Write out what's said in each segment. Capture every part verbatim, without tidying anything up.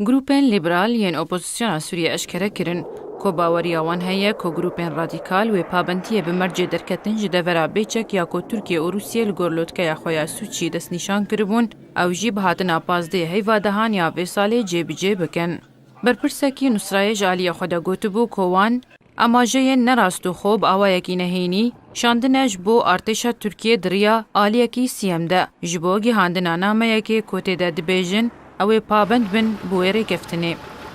Grûpên lîberal yên opozisyona Sûriyê eşkere kirin ku baweriya wan heye ku grûpên radîkal wê pabendiyê bi mercê derketin ji devera bêçek ya ku Tirkiye û Rûsiyê li gor lotkeya xwe ya Sûçî destnîşan kiribûn, ew jî bi hatina pazdehê heyva dehan ya vê salê cêbicê bikin. Berpirsekî Nusrayê ji aliyê xwe de gotibû ku wan amajeyên nerastûxo bi awayekî nehênî şandine ji bo artêşa Tirkiyê di riya aliyekî siyem de ji bo gihandina nameyekê ku tê de dibêjin ew ê pabend bin bi wê rêkeftinê.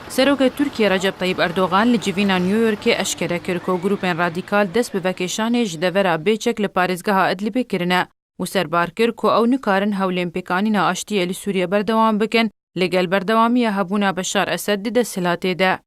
Serokê Tirkiyê Recep Tayyip Erdogan li civîna New Yorkê eşkere kir ku grûpên radîkal dest bi vekêşanê ji devera bêçek li parêzgeha Idlibê kirine û serbar kir ku ew nikarin hewlên pêkanîna aştiyê li Sûriyê berdewam bikin, li gel berdewamiya hebûna Beşar Esed di desthilatê de.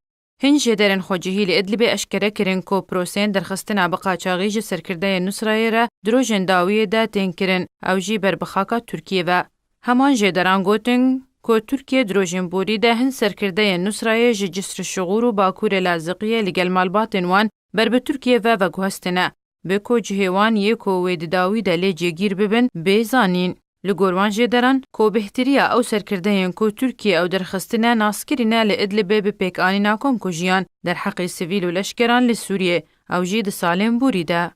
Hin jêderên xwecihî li Idlibê eşkere kirin ku prosên derxistina bi qaçaxî ji serkirdeyên Nusrayê re di rojên dawiyê de tên kirin, ew jî ber bi xaka Tirkiyê ve. Heman jêderan gotin ku Tirkiye di rojên borî de hin serkirdeyên Nusrayê ji Cisr Şixûr û Bakurê Laziqiyê li gel malbatên wan ber bi Tirkiyê ve veguhestine, bê ku cihê wan yê ku wê di dawî de lê cêgîr bibin, bê zanîn. Li gor wan jêderan, ku bêhtiriya ew serkirdeyên ku Tirkiye ew derxistine nas kirine li Idlibê bi pêkanîna komkujiyan derheqê sivîl û leşkeran li Sûriyê, ew jî di salên borî de.